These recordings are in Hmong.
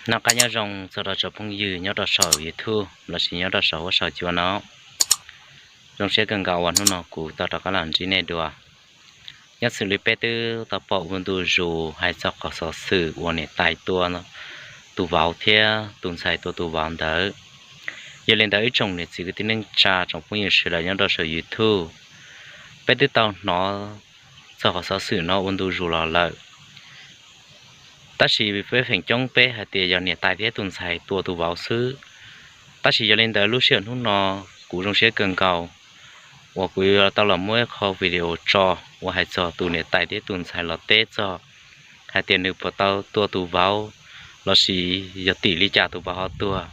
Noj qab nyob zoo txog rau tsoom phooj ywg nyob rau saum YouTube lossis nyob rau saum huab saum cua no. Zoo siab kawg nkaus uas hnub no kuv tau rov qab los ntsib nej dua. Nyob xws li peb twb tau pom ua ntu zus hais txog qhov xov xwm uas niam tais tua tus vauv thiab tus ntxhais tua tus vauv ntawd. Yog li ntawd ib tsoom niam txiv kwv tij neej tsa tsoom phooj ywg sawv daws nyob rau saum YouTube, peb twb tau hnov txog qhov xov xwm no ua ntu zus los lawm. Tab sis peb feem coob peb hais tias yog niam tais thiab tus ntxhais tua tus vauv xwb. Tab sis yog li ntawd lub sij hawm hnub no kuv zoo siab kawg nkaus uas kuv yuav tau los muab ib qho video tso uas hais txog tus niam tais thiab tus ntxhais los teb txog hais tias nws puas tau tua tus vauv lossis yog tim li cas tus vauv ho tuag.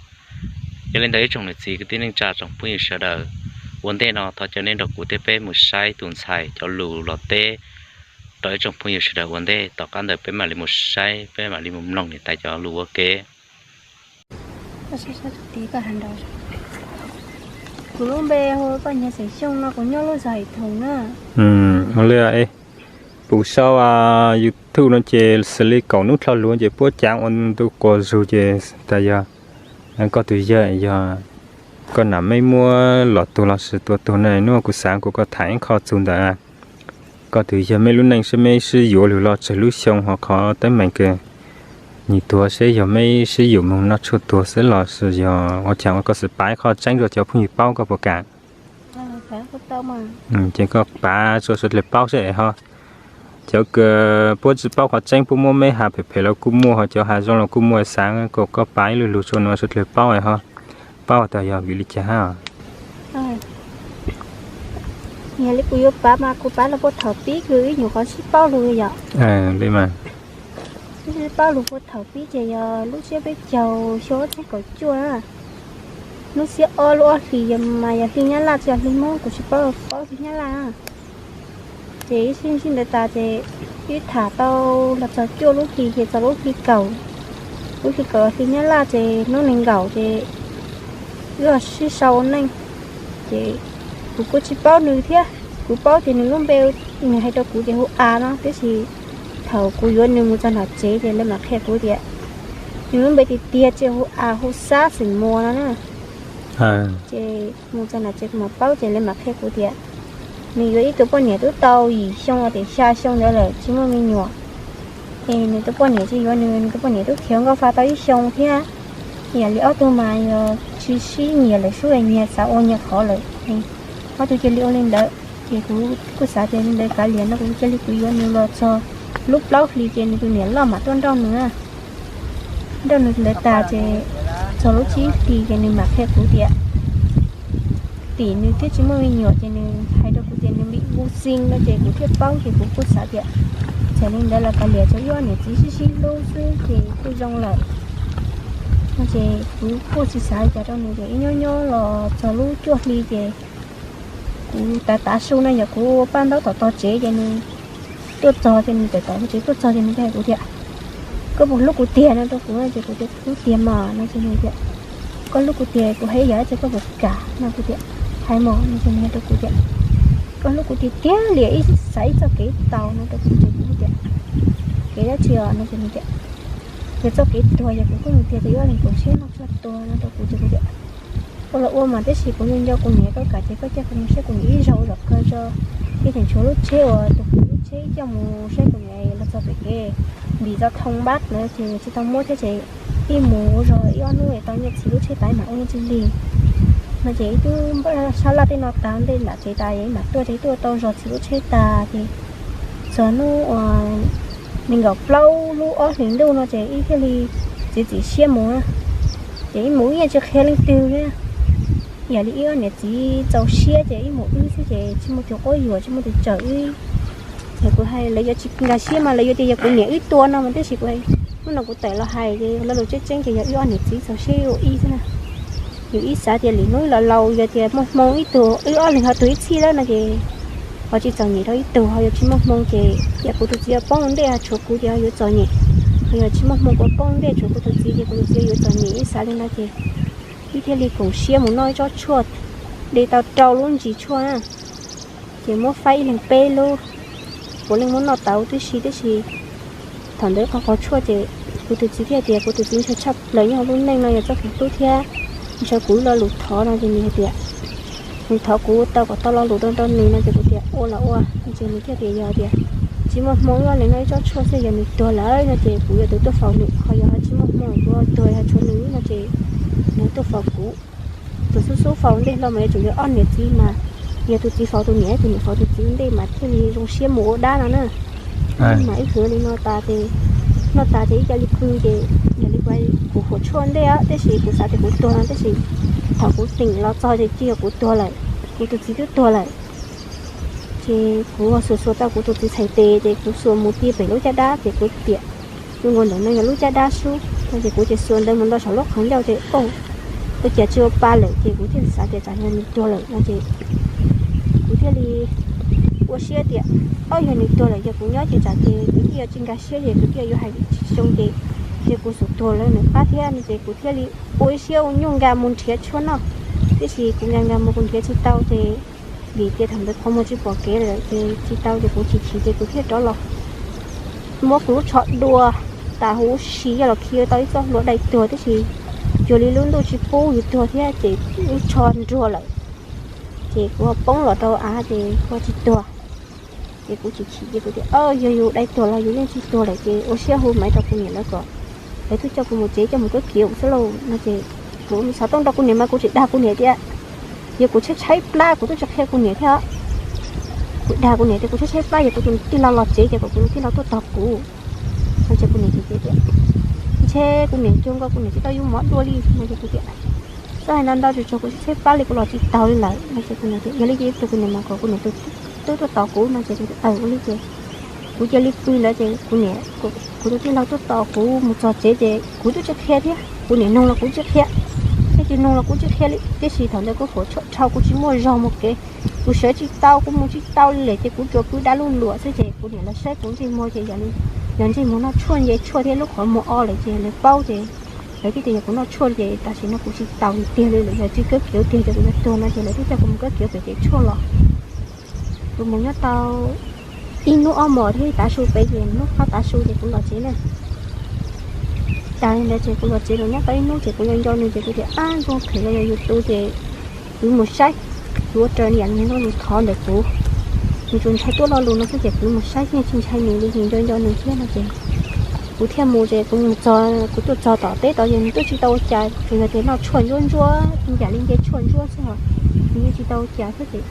Yog li ntawd ib tsoom niam txiv kwv tij neej tsa tsoom phooj ywg sawv daws, ua ntej no thov caw nej nrog kuv thiab peb mus saib tus ntxhais cov lus los teb rau ib tsoom phooj ywg sawv daws ua ntej, tom qab ntawd peb mam li mus saib, peb mam li mus mloog niam tais cov lus ua ke. Kuv lub npe hu Paj Nyiag Xeem Xyooj no, kuv nyob lub zos Hais Thoom na. Ua li, pum sau YouTube no ces xws li kaum hnub dhau los ces puab caav ua ntu quas zug ces tas yog koj tus yawg, yog koj nam meb muab los tuag lossis tua tuag na. Hnub kuv xav kuv kom tham ib qho txug ntawm koj tus yawg meb lub neej seb meb sib yuav lug los tsawg lub xyoo, ho qhov teeb meem kws nws tuag seb yog meb sib yuav moog noj tshuaj tuag xwb lossis yog ua caag, ua koj xav pav ib qho tseeb rua cov phooj ywg paub koj puas kam? Ces koj pav rua suav dlawg paub seb es ho cov kws puab tsi paub qhov tseeb puab muab meb has phem phem los kuj muaj, ho cov has zoo los kuj muaj. Xav kom koj pav ib lu lug rua nuav suav dlawg paub es ho paub tas yog vim li cas hab. Yog li kuv yuav pav mas kuv pav los puag thaum pib kws ib nyuag qhov sib paub lug yom. Sib paub lug puag thaum pib ces yog lub tsiab peb caug xyoo ob txhiab kaum cuaj na. Lub xiab ob lub ob hlis mas yog hli Nyab Laj tsi yog hli Hmoob, kuv tsis paub, paub hli Nyab Laj. Ces ib sij sij ntawd tas ces wb tham tau los txog cuaj lub hlis ces txog lub hli kaum, lub hli kaum hli Nyab Laj ces hnub nees nkaum ces wb sib sau ua neej. Ces kuv kuj tsis paub nws thiab, kuv paub ces nws lub npe, nws hais rau kuv ces hu A no, tiam sis thaum kuv yuav nws mus txog nram tsev ces lawv mam qhia kuv tias nws lub npe tiag tiag tsis hu A, hu Xab xeem Muas no na. Ces mus txog nram tsev kuv mam paub ces lawv mam qhia kuv tias nws yuav ib tug poj niam twb tau yim xyoo los tias xya xyoo ntawd lawm tsis muaj me nyuam. Es nws tus poj niam tsis yuav nws, nws tus poj niam twb khiav nkauj fa tau ib xyoo thiab. Yam li ob tug mas yog tsis sib nyiam lawm, sib nyiag xav ua nyiag qhov lawm, ob tug cia li ua li ntawd. Ces kuv kuj xav tias li ntawd kav liam no kuv cia li kuv yuav nws los txog lub plaub hlis ces nws tus niam loj mam tuaj nrauj nws, nrauj nws ntawd tas ces txog lub tsib hlis ces nws mam qhia kuv tias tim nws thiaj tsis muaj me nyuam ces nws hais rau kuv tias nws bị vô sinh no ces kuv thiaj paub ces kuv kuj xav tias txawm li ntawd los kav liam, tsuas ib ob niam txiv sib sib hlub xwb ces kuj zoo lawm. No ces kuv kuj tsis xav li cas rau nws ces ib nyob nyob los txog lub cuaj hli ces kuv tav tav su no yog kuv ua paj ntaub tom tog tsev ces nws tuaj txog ces nws tawm tom tsev tuaj txog ces nws hais kuv tias koj puas hlub kuv tiag no rau kuv no ces kuv tias hlub tiag mas no ces nws tias koj hlub kuv tiag kuv hais yam dab tsi koj puas kam no kuv tias hais mas no ces nws hais rau kuv tias koj hlub kuv tiag tiag li ib xav ib txoj kev tau no rau kuv ces kuv tias kev dab tsi os no ces nws tias yog txoj kev tuag yog kuv pheej mus tiag ces ib ob leeg koom siab noj tshuaj tuag no rau kuv ces kuv tias ua los ua mas tab sis kuv nco nco kuv niam, koj kam ces koj coj kuv mus saib kuv niam ib zaug zam kawg tso. Ib teem tshuav lub tsheb uas tus kuv lub tsheb coj mus saib kuv niam los txog pem kev npis txog thoo npab ntawd ces tsis tau muab thiab ces ib mus ua zog ib ob hnub es tau nyiaj txhij lub tsheb tas mam ua nyiaj txhij li. No ces ib tug npaj sab laj tej no tas ntej nram tsev tas es mam tuaj ces tuaj tau zog txhij lub tsheb tas ces txog hnub uas nees nkaum plaub lub ob hlis ntuj no ces ib thiaj li txiav txim siab mus na. Ces ib mus ib yeej tsis qhia leej twg thiab. Yam li ib ob niam txiv txaus siab ces ib mus wb xwb ces tsis muaj tus quab yuam tsis muaj tus tsawm wb. Ces kuv hais lawv yuav tsis nkag siab mas lawv yuav tias yog kuv niam wb tua no mas tab sis kuv, hnub no kuv tawm los hais ces lo lus tseeb tseeb ces yog wb ob niam txiv txaus siab ua ib xwb na. Yus ib xav tias lwm hnub los laus yog tias muaj hmoo ib tug wb ob leeg ho tuag ib txhij lawm no ces ho tsis txom nyem rau ib tug, ho yog tsis muaj hmoo ces yog kuv tus txiv yuav poob ua ntej ho tshuav kuv ces ho yuav txom nyem. Ho yog tsis muaj hmoo kuv poob ua ntej tshuav kuv tus txiv ces kuv tus txiv yuav txom nyem. Ib xav li no ces ib thiaj li koom siab mus noj ib tsob tshuaj de tau rau lub ntsis tshuaj na. Ces muab faib ib leeg peb lub, puav leej muab noj tau tib si, tab sis thaum ntawd qhov qhov tshuaj ces Kuv tus txiv thiaj tias kuv tus txiv ntshaw tshaj plaws nyob hauv lub neej no yog txoj kev hlub thiab ntshaw kuv lo lus thov no ces nws hais tias nws thov kuv tau kom tau lo lus rau nws no ces kuv tias ua los ua no ces nws thiaj tias yog tias tsis muaj hmoo ib leeg noj ib tsob tshuaj xwb yog nws tuag lawm no ces kuv yuav tus tuaj faus nws, ho yog tsis muaj hmoo kuv tuag yog tshuav nws no ces nws tuaj faus kuv. Tus xub xub faus ntej hlo mas yuav tsum yog ob niam txiv mas, yog tus txiv faus tus niam, tus niam faus tus txiv ntej mas thiaj li zoo siab mus ua dab no na. Mas ib hwv li no tas ces, noj tas ces ib co li pw ces, yog li kuv, kuv huam tshuaj ntej tab sis kuv xav tias kuv tuag no tab sis thaum kuv teem los txog ces tsis yog kuv tuag lawm, kuv tus txiv twb tuag lawm. Ces kuv xuas xuas tau kuv tus txiv txhais tes ces kuv xuas mus ti pem lub caj dab ces kuv tias, zoo nkaus ntawm no yog lub caj dab sub no ces kuv ces xuas ntawd mus nto saum lub qhov ncauj ces, ua cas tsis ua pa lawm ces kuv thiaj xav tias tsam yog nws tuag lawm no ces kuv thiaj li ua siab tias, ob yog nws tuag lawm yog kuv nyob ces tsam ces kuv thiaj yuav tsis nkag siab ces kuv thiaj yuav hais tsis xyoo ces, ces kuv xub tuag lawm nws qab thiab no ces kuv thiaj li ua ib siab ua nyuj nkag mus nrhiav tshuaj noj. Tiam sis kuv nkag nkag mus kuv nrhiav tsis tau ces vim tias thaum ntawd qhov muag tsis pom kev lawm ces tsis tau ces kuv chim chim ces kuv thiaj rov los muab kuv lub tsho dua tas huv si coj los khi tau ib txoj hlua dai tuag tiam sis cuag li lub ntuj tsis pub yus tuag thiab ces lub tsho nruag lawm ces kuv poob los rau av ces kuv tsis tuag. Ces kuv chim chim ces kuv tias, yog yus dai tuag los yus yeej tsis tuag lawm ces ua siab hu maiv rau kuv niam lawv kom lawv twb coj kuv mus tsev coj mus kab kiv xwb lauj no ces kuv xav tooj rau kuv niam mas kuv tsis dag kuv niam tias, yog kuv tshaib tshaib plab kuv twb tsis qhia kuv niam thiab. Kuv dag kuv niam tias kuv tshaib tshaib plab yog kuv tus tij laug los tsev ces kom kuv tus tij laug tuaj tos kuv no ces kuv niam tias, ntshe kuv niam cuag nkaus kuv niam tsis tau yuav mov dua li no ces kuv tias, txhob hais ntau ntau tsuas tsuas kuv tshaib tshaib plab li kuv los tsis taus li lawm no ces kuv niam tias yog li ces ib pliag kuv niam mas kom kuv niam tus tub tuaj tos kuv no ces kuv tias ua li ces kuv cia li pw ntawd ces kuv niam, kuv tus tij laug tuaj tos kuv mus txog tsev ces kuv twb tsis qhia thiab kuv niam nug los kuv tsis qhia, thiab tsis nug los kuv tsis qhia li tiam sis thaum ntawd kuv huam tshuaj dhau kuv tsis muaj zog mus kev, kuv sawv tsis tau kuv mus tsis tau li lawm ces kuv tsuas pw dab lub luam xwb ces kuv niam lawv saib kuv ntsej muag ces yog ntsej muag noj tshuaj nce tshuaj thiab lub qhov muag o lawm ces lawv paub ces lawv thiaj tias yog kuv noj tshuaj ces tam sim no kuv tsis taus tiag tiag li lawm yog tsis kab kiv tiag ces kuv yuav tuag no ces lawv thiaj coj kuv mus kab kiv pem kev tshuaj los. Kuv mus nyob tau ib hnub ob hmos thiab tav su pem ces hnub qab tav su ces kuv los tsev na. Tas li ntawd ces kuv los tsev los nyob tau ib hnub ces kuv nco nco nws ces kuv tias ab ntxoog them los yog yus tus ces kuv mus saib, kuv ua raws nws yam nws lo lus thov ntawm kuv, nws tsuas ntshai tuaj lo lus no xwb ces kuv mus saib yeej tsis ntshai nws li, nws nco nco nws thiab no ces kuv thiaj mus ces kuv mus txog, kuv tuaj txog tom teb tod ces nws twb tsis tau ua cas tsuas yog tias noj tshuaj ntsuab ntsuab ib yam li nce tshuaj ntsuab xwb os, nws yeej tsis tau ua cas thiab ces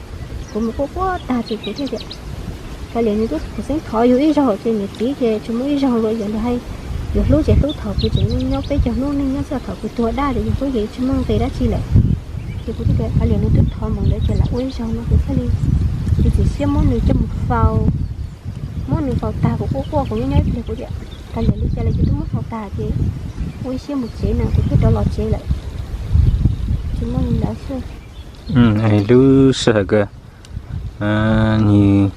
kuv mus quaj quaj tag ces kuv thiaj tias, kav liam nws twb tseem xeeb thov yus ib zaug ces niam txiv ces tsuas muaj ib zaug los yog nws hais, yus hlub ces hlub thaum kuv tseem nyob peb caug hnub neej nyob xwb, thaum kuv tuag dab ces yus hlub ces tsis muaj nqis dab tsi lawm. Ces kuv thiaj tias kav liam nws twb thov mus ntawd ces lam ua ib zaug no kuv thiaj li, kuv txiav siab muab nws coj mus faus, muab nws faus tag kuv quaj quaj kuv nyob nyob ib pliag kuv tias kav liam li cas los yus twb muab faus tag ces ua ib siab mus tsev no kuv thiaj rov los tsev lawm. Tsis muaj li ntawd xwb. Lub sij hawm kawg, nws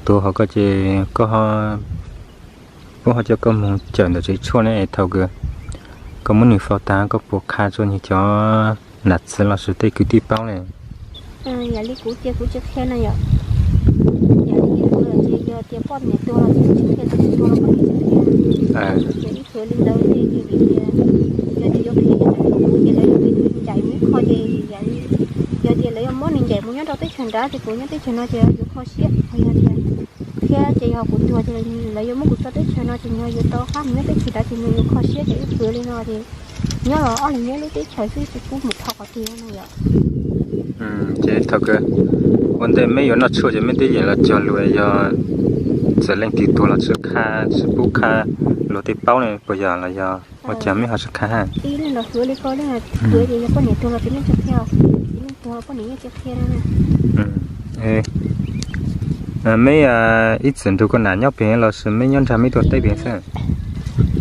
tuag hauv koj ces koj, puab ho coj koj mus cawm ntawm tsev tshuaj ne es thaum kawg koj muab nws faus tag koj puas qha rau nws cov nam txiv los sis tej kwv tij paub ne? Yam li kuv ces kuv tsis qhia no yom. Yam li kuv ces yog tias poj niam tuag los tsis qhia, txiv tuag los kuv tsis qhia. Ces ib txwm li ntawd ces vim tias yog tias yuav qhia ces lawv yuav ncaim mus ib qho ces yam li, yog tias lawv yuav muab nws ncaim mus nyob rau teb chaws nrad ces kuv nyob teb chaws no ces yuav kho siab, yog tias thiab ces yog kuv tuag ces lawv yuav muab kuv tso teb chaws no ces nws yuav tau qab mus nyob teb chaws nrad ces nws yuav kho siab ces ib txwm li no ces nyob los ob leeg nyob lub teb chaws xwb ces kuv mus qhov qhov twg no yom. Ces thaum kawg ua ntej meb yuav noj tshuaj ces meb twb yeej los cog lus yog txawm leej twg tuag los tsis qha, tsis pub qha luag tej paub ne puas yog los yog ua cas meb ho tsis qha ha? Ib leeg los hwv li ko, leej twg hwv ces yog poj niam tuag los tsis meej tsis qhia, tsis meej tuag los poj niam yeej tsis qhia. Meb ib txwm nrug koj nam nyob pem los sis meb nyob nrag meb tuaj teb pem xwb?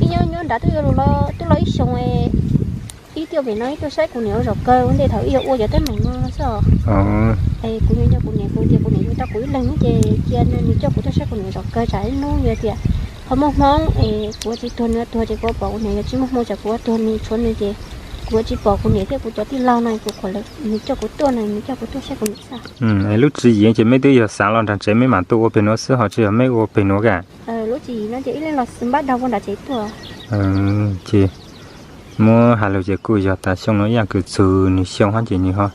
Ib nyob nyob nrad twb yuav lug, twb los ib xyoos, ib tuaj pem no ib tuaj saib kuv niam ua zaum kawg ua ntej thaum ib yuav ua cov teeb meem no xwb os. Es kuv nco nco kuv niam, kuv tias kuv niam yuav rau kuv ib leeg ces cia nws coj kuv tuaj saib kuv niam zaum kawg tsam ib hnub yog tias ho muaj hmoo es kuv ua tsis tuag nws ua tuag ces kuv ua pom kuv niam, yog tsis muaj hmoo tsam kuv ua tuag nws tshuav nws ces kuv ua tsis pom kuv niam thiab kuv cov tij laug no kuv kom nws coj kuv tuaj no, nws coj kuv tuaj saib kuv niam xwb. Lub tswv yim ces meb twb yog xav los nrag tsev meb mam tuaj ua pem nuav xwb ho tsis yog meb ua pem nuav ka? Lub tswv yim no ces ib leeg los npab dag ua nrag tsev tuaj. Ces muab has lug ces kuj yog tas xyoo no ib yaam kws txug nwg xyoo hab ces nwg ho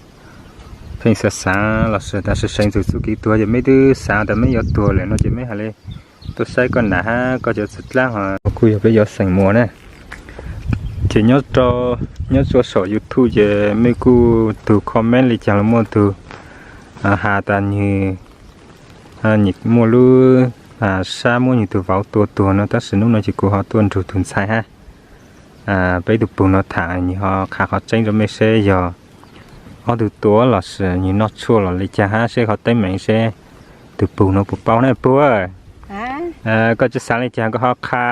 pheej xaav xaav los sis tas seev seev txug txuj kev tuag ces mej twb xaav tas mej yuav tuag lawm no ces mej has le tuaj saib koj nam hab koj cov txwv dlaab ho kuj yog peb cov xeem muam na. Ces nyob rua saum YouTube ces mej kuj tug comment le caag los muaj tug has tas nwg muaj lub sab muab nwg tug vauv tua tuag no tab sis nub no ces kuv ho tuaj nrug tug ntxhais hab peb tug pug no tham nwg ho qha qhov tseeb rua mej seb yog ob tug tua los sis nwg noj tshuaj los le caag hab seb qhov teeb meem seb tug pug no puas paub na puag. Koj tsi xaav le caag koj ho qha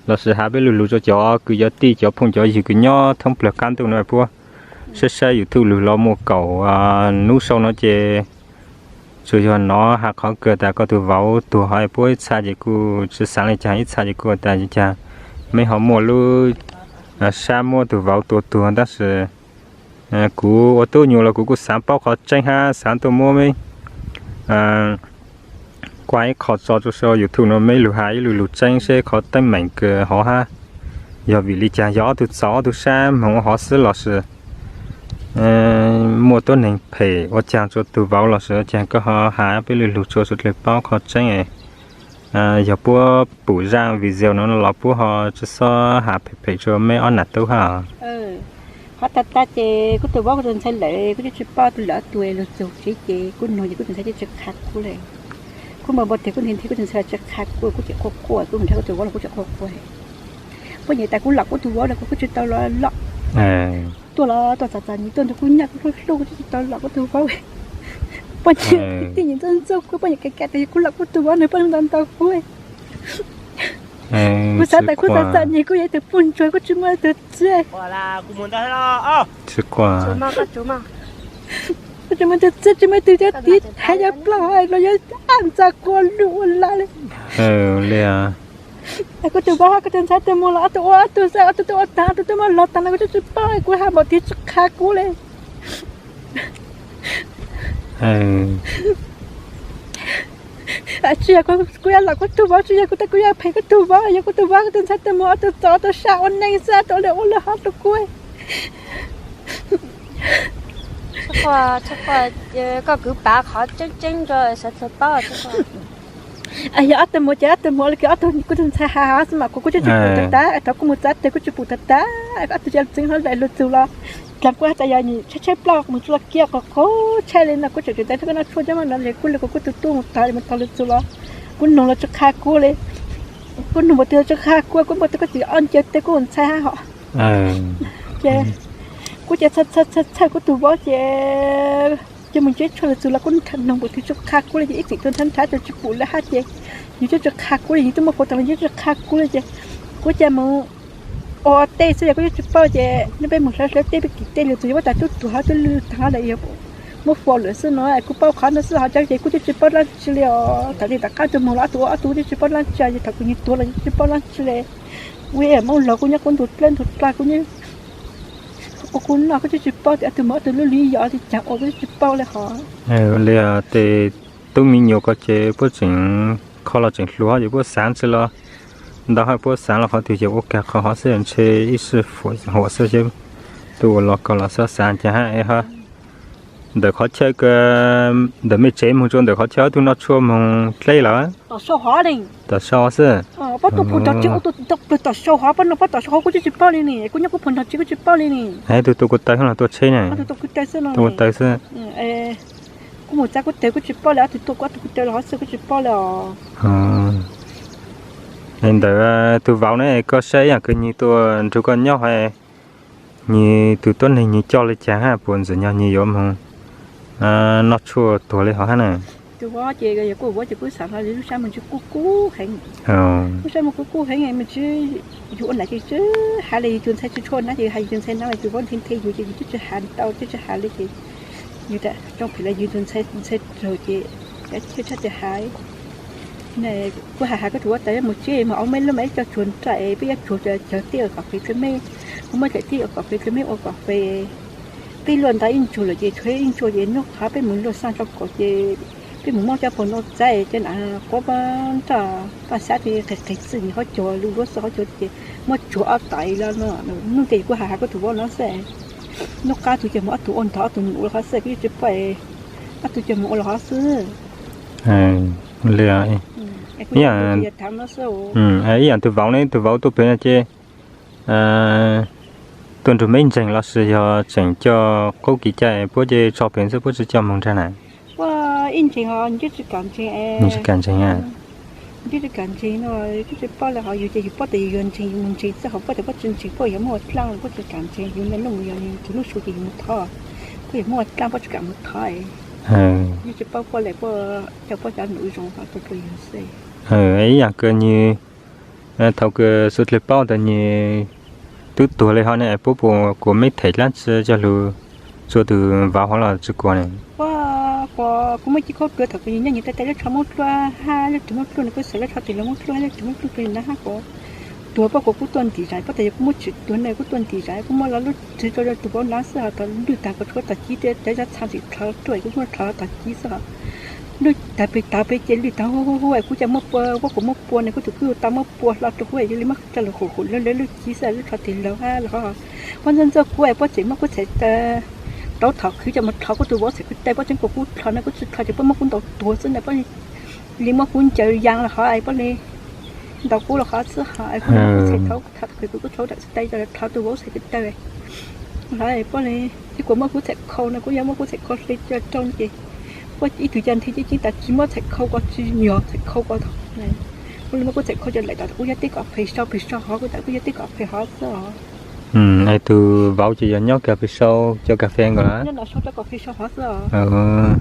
los sis has peb lu lug rua cov kwv cov tij cov phooj cov ywg kws nyob thoob plawg qaab ntuj no puab saib saib YouTube lug los muaj kaum nub sau no ces tsuas yog nov has qhov kawg tas koj tug vauv tuag ho puab ib txha ces kuj tsi xaav le caag ib txha ces kuj tas caag meb ho muaj lub sab muab tug vauv tua tuag tab sis kuv ua tub nyuas los kuv kuj xaav paub qhov tseeb hab xaav tuaj muab meb kuaj ib qho tso rua sau YouTube no meb lug has ib lu lug tseeb seb qhov teeb meem kawg hov hab yog vim le caag yog ob tug txaus ob tug sab moog ua hov xwb los sis muaj tuab neeg phem ua caag rua tug vauv los sis ua caag koj ho has peb lu lug rua suav dlawg paub qhov tseeb. Yog puab pum zaaj video no los puab ho tsi xob has phem phem rua meb ob nam tub hab. Qhov tag tag ces kuv tug vauv kuv tug ntxhais lawm kuv tsi paub tug lawm ob tug lug txug tsev ces kuv nug ces kuv tug ntxhais tsi qha kuv le. Kuv npau npau tias kuv nti nti kuv tug ntxhais tsi qha kuv, kuv tseem quaj quaj, kuv mus nrhiav kuv tug vauv los kuv tseem quaj quaj. Puab nyem tas kuv lom kuv tug vauv los kuv tsi tau lom. Tuaj los tuaj txom txom nyem, tuaj nrug kuv nyaj kuv hlub hlub kuv tsi tau lom kuv tug vauv. Puab nyem tij nyem ntxub ntxub kuv, puab nyem kam kam tas yog kuv lom kuv tug vauv nws puab ntau ntau kuv. Kuv xav tas kuv txom txom nyem kuv yog ib tug pug ntsuag kuv tsi muaj tug txiv. Tsi quaj. Kuv tsi muaj tug txiv tsi muaj tug cov tiv thaiv cov plaub hau los yog ab ntxa quas lug ua lam li. Kuv tug vauv hab kuv tug ntxhais tug mus los ob tug ua ob tug xwb, ob tug tuaj ua taag ob tug tuaj muab lov taag no kuv tsi tsi paub, kuv has npaum twg tsi qha kuv le. Tsi yog kuv yuav lom kuv tug vauv, tsi yog kuv tas kuv yuav phem kuv tug vauv, yog kuv tug vauv kuv tug ntxhais tug mus ob tug txaus ob tug sab ua neej xwb, ob tug ua le ua le hov rua kuv. Koj kwv pav qhov tseeb tseeb rua sawv dlawg paub. Yog ob tug mus ces ob tug mus le kws ob tug kuv tug ntxhais has xwb mas kuv kuj tsi tsi pum tag tag, thaum kuv mus txav teg kuj tsi pum tag tag, ob tug cov txwv hlob daim lug txug los dlaag kuv has tas yog tshaib tshaib plab mus tsuj lug kiag qhov qhov tshaib li no kuv tseem tseem tau koj noj tshuaj coj maj no es kuj le kuv kuj tu tu mus tog mus tog lug txug los kuv nug los tsi qha kuv li. Kuv nug npaum twg los tsi qha kuv, kuv npaum twg koj txiv ob ncaws teg kuv ntxhais hab hos. Ces kuv ces txhawj txhawj txhawj kuv tug vauv ces cia mus ntsib tshuaj lug txug los kuv nug npaum twg tsi qha kuv li ces ib txwm tuaj nrhav nrhav ces tsi pum le hab ces yus twb tsi qha kuv li, yus twb muaj puv tas los yus twb tsi qha kuv li ces kuv cia mus ua tej xwb yog kuv twb tsi paub ces neb peb mus hlawv hlawv tej peb kis tej lug txug yog muab tas tub tuag hab tub lwj taag hab lawm yog muab faus lawm xwb no kuv paub qhov no xwb hos cov ces kuv twb tsi paub dlaab tsi li os. Thaum twg tom qab tug mus los ob tug ua ob tug twb tsi paub dlaab tsi, yog thaum kuv nyuam tuag los twb tsi paub dlaab tsi li. Ua muab laug kuv nyob kuv ntug dlawb ntug dlawb kuv nyob ua kuv noj kuv twb tsi paub tias ob tug mus ob tug lub li yog li caag ua kuv twb tsi paub li hos. Li tes tub me nyuam ko ces puab tseem kho los tseem hluas ces puab xaav tsi los ntau hab puab xaav los qhov twg ces ua kag qhov hov xwb ntshe ib sij huam xwb ces tub ua los koj los xob xaav caag hab es ho ntawm qhov chaw ntawm mej tsev moog rua ntawm qhov chaw ob tug noj tshuaj moog dleb lawm. Tom sau xwb. Tom sau hov, puab nug puab tom sau hov kuv twb tsi paub li ne, kuv nyob kuv phuam nrog tsev kuv tsi paub li ne. Tug tua kuv taw los tuaj tsheb ne? Tua kuv taw xwb. Kuv mus txav kuv taw kuv tsi paub li, ob tug tua kuv ob tug kuv taw los hov xwb kuv tsi paub li os. Ntawm tug vauv ne koj saib ib yaam kws nwg tuaj nrug koj nyob hov, nwg tug tuab neeg nwg coj li caag hab puas ntxim nyog nwg yuav moog noj tshuaj tuag li hov hab na? Tug vauv ces yog kuv vauv ces kuv xaav hlo lub sab moog tsi kub kub heev. Lub sab moog kub kub heev, moog tsi yug ua nam ces tsi has li yug tug ntxhais tsi tshua nab ces has yug tug ntxhais nab los tug vauv nthe nthe yug ces yug twb tsi has ntau twb tsi has li ces yug tas tsoo phem los yug tug ntxhais ntxhais raug ces cav chij tshaj tsi has. Kuv has has koj tug vauv tas yuav mus tsev mus ua mej lub mej coj tsuag nraj es peb yuav tsuag cawg tij ua kom fem rua mej, ua mej cawg tij ua kom fem rua mej ua kom fem. Peb luaj ntau ib ntsuag lawm ces tshuav ib ntsuag ces nub qhov peb mus luaj xaj tso kaum ces Twb mus muab cov pog no txav ces na, quav nroj paj xab twb qis qis txwj nws qhov cua, lub luab xwb qhov cua ces muab tsuag ob tais los no. Hnub ntej kuv hais hais koj tus vauv no xwb, hnub qab tus ces mus ob tug ua ntog, ob tug mus ua los qhov xwb, kuv yeej tsis paub, ob tug ces mus ua los qhov xwb. Li, ib yam tus vauv ne, tus vauv tuaj pem no ces tuaj nrug meb ntseeg los sis yog tseem coj qub kev cai puab ces tso pem xwb, puab tsis coj moog nraag na? Puab ib ntseeg os, nws tsis kam ntseeg. Nws tsis kam ntseeg. Nws tsis kam ntseeg no, kuv tsis paub li, ho yus ces yus paub tias yus yuav ntseeg yus mus ntseeg xwb, ho puab tias puab tsis ntseeg, puab yuav muaj dlaab los puab tsis kam ntseeg, yus niaj hnub mus yos tus lub su ces yus mus thov, puab yuav muaj dlaab puab tsis kam mus thov. Yeej tsis paub puab li, puab coj puab cov num zoo rau yus xwb. Ib yam kws nws thaum kws Xuv Dlawg paub tas nws twb tuag li ho ne, puab puas kuas meb them dlaab tsi coj lug tsua tus vauv hov los tsis kuas ne? Kuv muaj cib khaub dluav thaum kws nws nyob nws tej tej lub tsho muab dluab hab lub ris muab dluab, nws kuj xaiv lub tsho tis laug muab dluab hab lub ris muab dluab rau nws na hab kuv tuag, puab kuas kuv tuaj ntim zais, puab tas yog kuv muab tsim tuag ne, kuv tuaj ntim zais, kuv muab lo lub ris rau tus vauv na xwb, ho thaum lwj tag kuv tshuav tog cib, tej cov txha tsis dlhov tuaj, kuv muab dlhov tog cib xwb ho lwj tag pem tog pem ces lwj tag huv huv huv, kuv coj muab pua, puab kuas muab pua ne, kuv tus kwj ua tau muab pua hlo rau huv, yog li muab coj lug hum hum lawv lub cib xwb, lub tsho tis laug hab los ho puab ntxub ntxub kuv, puab tseem muab kuv txhais tau thaum khwv coj mus dlhov kuv tus vauv txhais ko taw, puab tseem kuas kuv dlhov na, kuv tsis dlhov ces puab muab kuv ntaus tuag xwb na, puab li muab kuv ncaws yaa los ho puab li ntaus kuv los qhov xwb ho, kuv txhais tau thaum khwv kuv dlhov txhais ko taw, dlhov tus vauv txhais ko taw los puab li, ces kuas muab kuv txhais khau no, kuv yog muab kuv txhais khau hle coj rau ces puab ib tug coj nthi ceeb ceeb tas tsis muab txhais khau ko, tsis nyog txhais khau ko, puab li muab kuv txhais khau coj laim tom kuv yog teb kom phem sau phem sau hov, kuv tas kuv yog teb kom phem hov xwb os. Es tus vauv ces yog nyob kag pem sau cov kas fes nkaus lawm, nyob sau cov kas fes sau hov xwb os.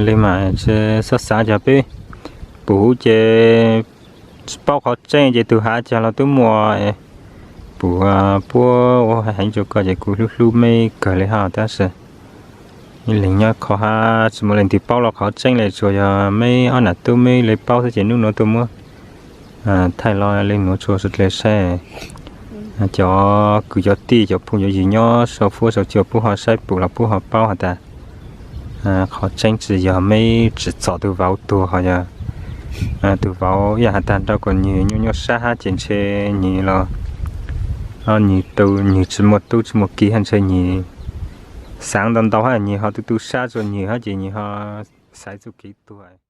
Li mas tsis txhob xav, cov peb pum huv ces tsis paub qhov tseeb ces tus hav cag los twb muaj. Pum puab ua heev rau koj ces kuv hlub hlub meb kawg li hab, tab sis ib leeg nyob qhov hav tsis muaj leej twg paub los qhov tseeb li, tsuas yog meb ob nam tub meb li paub xwb ces hnub nuav tuaj muab thaij los li nuav tsua suav dlawg saib. Cov kwv cov tij cov phooj cov ywg nyob sau fuab sau cua puab ho saib pum los puab ho paub has tas qhov tseeb tsis yog meb tsim txom tus vauv tuag, ho yog tus vauv ib yam has tas nrau kom nwg nyuaj nyuaj sab hab ces ntshe nwg los nwg tu nwg tsis muaj tub tsis muaj ki hab, ntshe nwg xaav ntau ntau hab nwg ho tu tu sab rua nwg hab ces nwg ho xaiv txuj kev tuag.